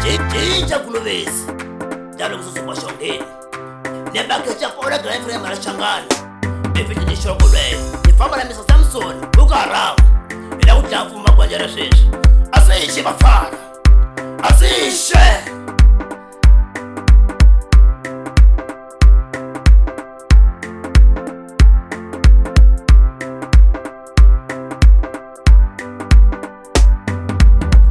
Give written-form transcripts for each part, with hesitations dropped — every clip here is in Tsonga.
Cinca Guluvezi talo kususuka xongeni ne baketša pola grand frame ra Shangana befiti xongolwe ni famba na Mr Samson Boko Haram hi la ku dlaya mfumo magwanjela sweswi a swi xe vafana a swi xe.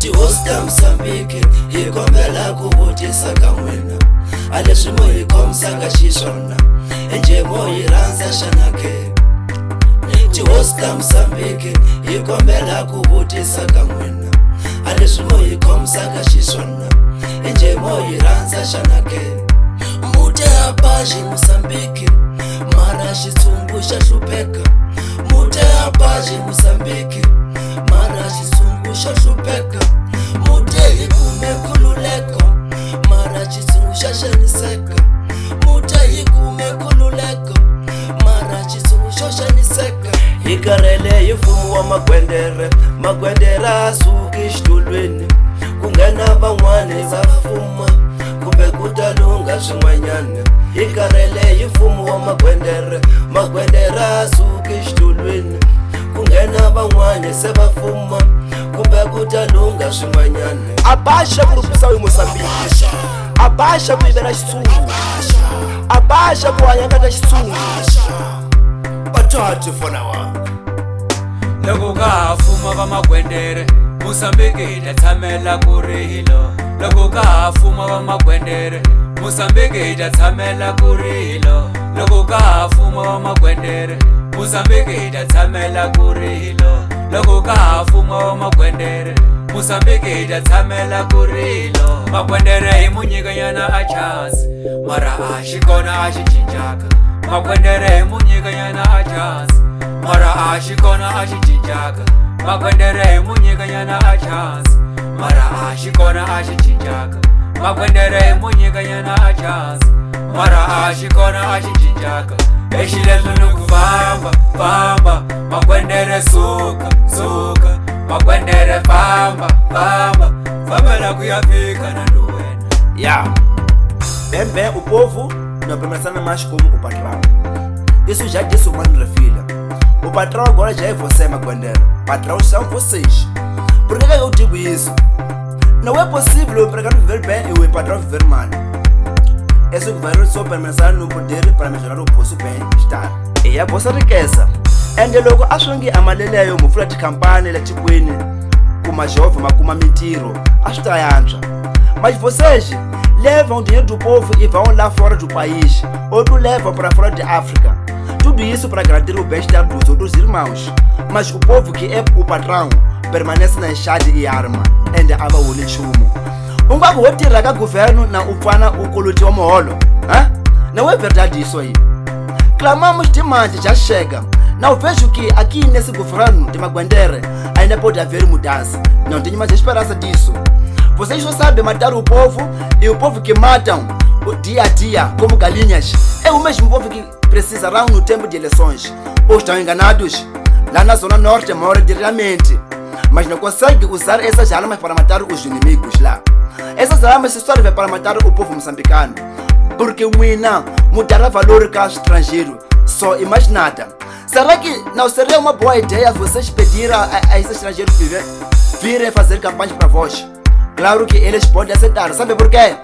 Tihosi ta Mozambique hi kombela ku vutisa ka n'wina a leswi mo hi khomisaka xiswona njhe mo hi rhandza xana ke? Tihosi ta Mozambique hi kombela ku vutisa ka n'wina a leswi mo hi khomisaka xiswona njhe mo hi rhandza xana ke? Mute a baji Mozambique mara xitshungu xa hlupheka, mute a baji Mozambique mara xitshungu xa hlupheka, mute hi kume nkhululeko mara xitshungu xa xaniseka, mute hi kume nkhululeko mara xitshungu xo xaniseka. Hi karhele hi mfumo wa magwendere, magwendere a suki xitulwini, ku nghena van'wani va fuma kumbe ku ta lungha swin'wanyana. Hi karhele hi mfumo wa magwendere, magwendere a suki xitulwini, ku nghena van'wani se va fuma kumbe ku ta lungha swin'wanyana. Abaixa corrupção em Moçambique, abaixa ku yivela xitshungu, abaixa ku hanya ka xitshungu. Bathathe fona wa Loko ka ha fuma va magwendere Mozambique hi ta tshamela ku rilo. Loko ka ha fuma va magwendere Mozambique hi ta tshamela ku rilo. Loko ka ha fuma va magwendere Mozambique hi ta tshamela ku rilo. Loko ka ha fuma va magwendere Mozambique hi ta tshamela ku rilo. Magwendere hi mu nyikanyana a chance mara a xi kona a xi cincaka. Magwendere hi mu nyikanyana a chance mara a xi kona a xi cincaka. Magwendere hi mu nyikanyana a chance mara a xi kona a xi cincaka. Magwendere hi mu nyikanyana a chance mara a xi kona a xi cincaka. Exi leswi ni ku famba famba magwendere suka suka, magwendere famba famba fambela ku ya fika na nduwena. Ya bem bem, o povo não permanece mais como o patrão. Isso já disse o Mano Refilha. O patrão agora já é você, Magwendere. Patrão são vocês. Por que eu digo isso? Não é possível o empregado viver bem e o patrão viver mal. Esse governo só permanecerá no poder para melhorar o vosso bem-estar. E a vossa riqueza. Ende loko a swi nge amaleleyo mo pfula tikhampani la tikweni ku majovha ma kuma mintirho a swi ta yantswa. Mas vocês levam o dinheiro do povo e vão lá fora do país, outro levam para fora de África. Tudo isso para garantir o bem-estar dos outros irmãos. Mas o povo que é o patrão permanece na enxada e arma, ende a va holi nchumu. U nga ku wo tirha ka governo na u pfana u kolotiwa muholo, ha? Não é verdade isso aí. Clamamos demais, já chega. Não vejo que aqui nesse governo de Magwendere ainda pode haver mudança. Não tenho mais esperança disso. Vocês só sabem matar o povo, e o povo que matam o dia a dia como galinhas é o mesmo povo que precisarão no tempo de eleições. Ou estão enganados? Lá na Zona Norte morre diariamente, mas não consegue usar essas armas para matar os inimigos lá. Essas armas só servem para matar o povo moçambicano, porque o mudará valor caso estrangeiro, só e mais nada. Será que não seria uma boa ideia vocês pedir a esses estrangeiros virem fazer campanha para vós? Claro que eles podem aceitar, sabe por quê?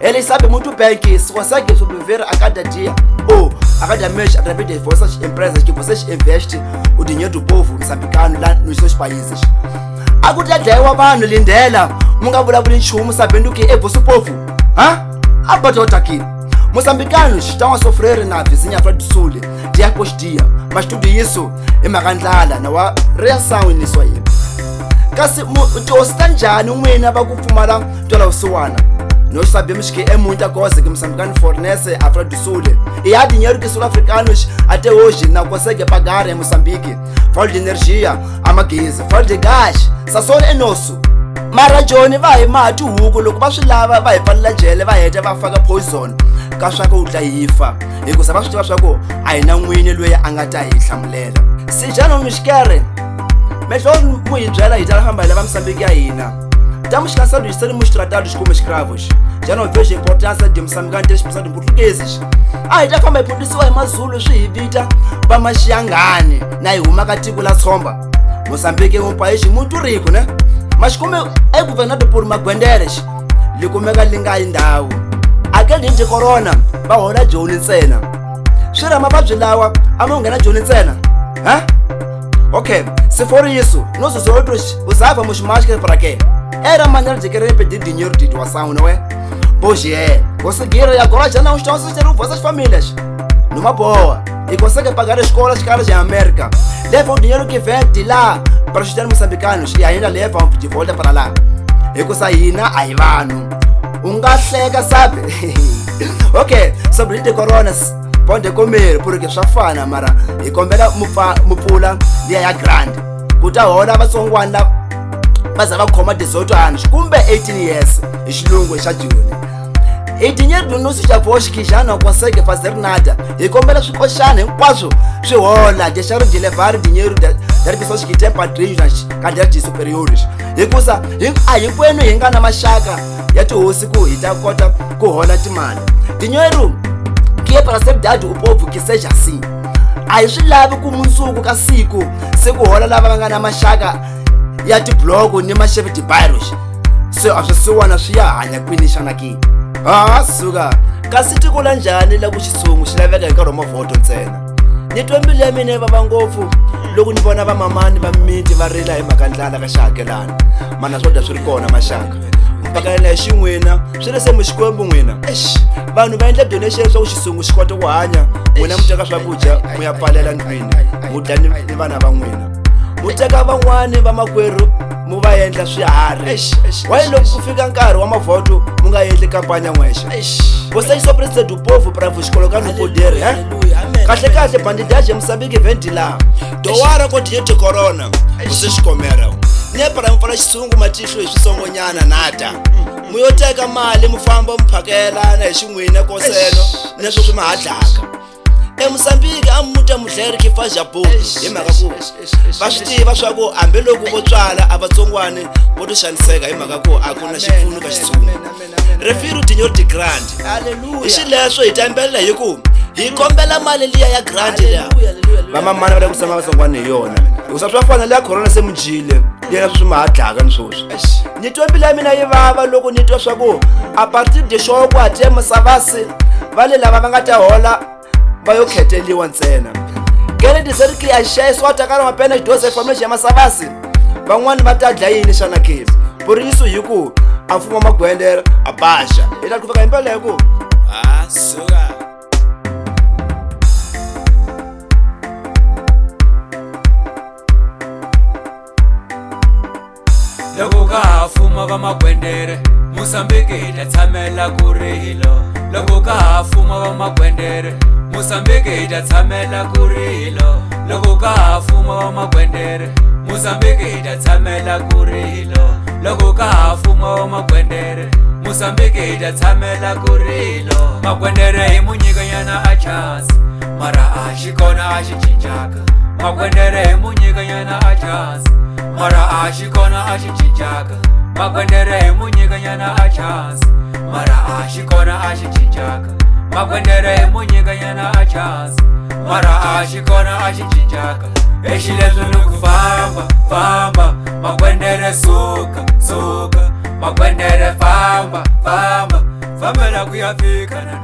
Eles sabem muito bem que se conseguem sobreviver a cada dia ou a cada mês através de vossas empresas que vocês investem o dinheiro do povo moçambicano lá nos seus países. A ku ta dlayiwa vanhu lindela mu nga vulavuli nchumu sabendo que é vosso povo. Hã? A batota aqui. Moçambicanos estão a sofrer na vizinha África do Sul dia após dia, mas tudo isso é mhaka ndlala na wa reação nisso aí. Kasi tihosi ta njhani n'wina va ku pfumala ntwelavusiwana? Nós sabemos que é muita coisa que moçambicano fornece à África do Sul. E há dinheiro que sul-africanos até hoje não conseguem pagar em Moçambique. Falta de energia, a magezi, falta de gás, Sasol é nosso. Mara joni va hi maha tihuku loko va swi lava va hi pfalela jele va heta va faka poison ka swakudya hi fa, hikusa va swi tiva swa ku a hi na n'wini loyi a nga ta hi hlamulela. Se já não nos querem, melhor mu hi byela hi ta famba hi lava Moçambique ya hina. estamos cansados de sermos tratados como escravos. Já não vejo a importância de moçambicanos ter expulsado portugueses. A hi ta famba hi phuntisiwa hi mazulu swi hi vita va maxiyangani na hi huma ka tiko la tshomba. Moçambique é um país muito rico, né? Mas como é governado por magwenderes, li kumeka li nga yi ndhawu. Aquele de corona va hola joni ntsena. Swi ra mavabyi lawa a mo nghena joni ntsena. Ha? Ok, se for isso, nós os outros usávamos máscara para quê? Era maneira de querer pedir dinheiro de doação, não é? Pois é, conseguiram e agora já não estão a sustentar vossas famílias. Numa boa, e conseguem pagar escolas caras em América. Levam o dinheiro que vem de lá para sustentar moçambicanos e ainda levam de volta para lá. Hikusa hina a hi vanhu. U nga hleka, sabe? Ok, sobre de coronas, pode comer, porque swa fana, mara hi kombela mupfula liya ya grande. Ku ta hola vatsongwana lava va za va khoma 18 anos kumbe 18 years hi xilungu xa Joni. E dinheiro do nosso avós que já não consegue fazer nada. Hi kombela swikoxana hinkwaswo swi hola, deixaram de levar dinheiro das pessoas que têm padrinhos nas cadeiras de superiores. Hikusa a hinkwenu hi nga na maxaka ya tihosi ku hi ta kota ku hola timali. Dinheiro que é para ser dado o povo que seja assim. A hi swi lavi ku mundzuku ka siku se ku hola lava va nga na maxaka ya tibloko ni maxefe tivirus. Se a swi siwana swi ya hanya kwini xana ke? Ah, suka. Kasi tiko la njhani la ku xitshungu xi laveka hi nkarhi wa mavhoto ntsena. Ni twa mbilu ya mina yi vava ngopfu loko ni vona vamamani va miti va rila hi mhaka ndlala ka xihakelana. Mana swo dya swi ri kona maxaka. Mpakalana hi xin'wina swi le se mi xikwembu n'wina. Eish, vanhu va endla donation leswaku xitshungu xi kota ku hanya. N'wina mi teka swakudya mu ya pfalela ndlwini, mu dya ni vana va n'wina. Mu teka van'wani vamakwerhu mu va endla swiharhi. Why loko ku fika nkarhi wa mavhoto mu nga endli kampanya n'wexe? Vocês só precisam do povo para vos colocar no poder, hein? Kahle kahle bandidagem Moçambique vem de lá. Doaram com dinheiro de corona, vocês comeram. Nem para mu pfala xitshungu matihlo hi swisongonyana nada. Mu yo teka mali mu famba mu phakelana hi xin'wina koselo leswo swi mahadlaka. EMozambique a muta mudleri que faz jabuti hi mhaka ku va swi tiva swa ku hambiloko vo tswala a vatsongwani vo to xaniseka hi mhaka ku a ku na xipfuno ka xitshungu. Refiro dinheiro de grande. Hi xileswo hi ta yimbelela hi ku hi kombela mali liya ya grande liya. Vamamana va le ku tshama vatsongwani hi yona. Hikusa swa fana liya corona se mu dyile liya swi mahadlaka ni swoswi. Ni twa mbilu ya mina yi vava loko ni twa swa ku a partir de xoko até Mosavasi va le lava va nga ta hola va yo kheteliwa ntsena. Querem dizer que a cheia só atacaram apenas 12 famílias ya Masavasi. Van'wani va ta dla yini xana ke? Por isso hi ku a mfumo wa magwendere a baxa. Hi ta ku fika hi mpela hi ku Ah, suka. Loko ka ha fuma va magwendere, Mozambique hi ta tshamela ku rila. Loko ka ha fuma va magwendere, Mozambique hi ta tshamela ku rila. Loko ka ha fuma va magwendere, Mozambique hi ta tshamela ku rila. Loko ka ha fuma va magwendere, Mozambique hi ta tshamela ku rila. Magwendere hi mu nyikanyana a chance, mara a xi kona a xi cincaka. Magwendere hi mu nyikanyana a chance, mara a xi kona a xi cincaka. Magwendere hi mu nyikanyana a chance, mara a xi kona a xi cincaka. Magwendere hi mu nyikanyana a chance, mara a xi kona a xi cincaka. Exi leswi ni ku famba famba, magwendere suka suka, magwendere famba famba, fambela ku ya fika na.